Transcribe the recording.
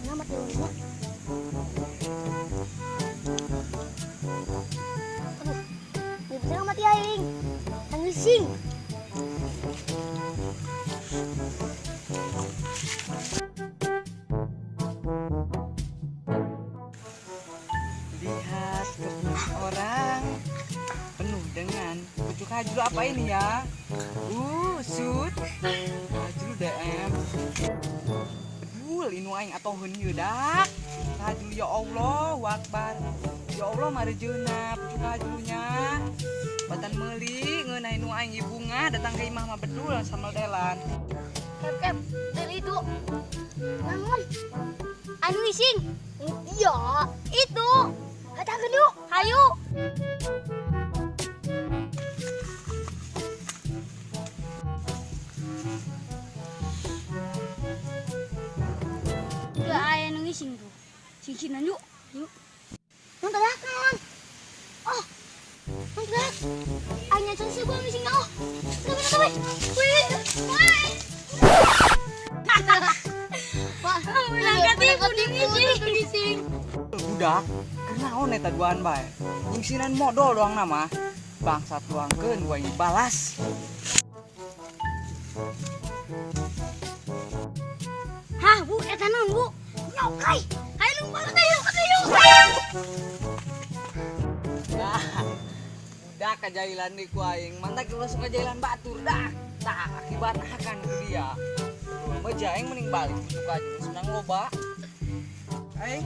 Nama tuh. Aduh, bisa mati aing. Tangising. Lihat kebun orang penuh dengan pucuk hajul apa ini ya? Sud. Hajul DM. Bedul inu aing atoheun ieu dak. Hajul ya Allah, akbar. Ya Allah marejeuna pucuk hajulnya. Batan meuli ngeunah inu aing ibunga datang ke imah mah bedul sama delan. Kep, dari itu. Naon? Anu ising. Iya, itu. Datangkeun yuk, hayu. Gak aya nu ngising tuh. Singsinan yuk. Yuk. Nang tadakan. Oh. Nang tadak. Anya can sebuah ngising na oh. Tabi tabi. Wih. Wih. Wah, menang katipu ngising. Budak, kenaon eta duaan bae. Nyingsinan modal doang nama. Bangsat doangkeun gua ini balas. Hah, Bu, eta naon, Bu? Nyokai. Hayu lompat ayo, ayo. Nah, budak kajailan di ku aing. Mantak ulah suka jailan batur dah. Tah akibat akan ku dia. Meja aing mending balik pucuk aja senang loba. Aing.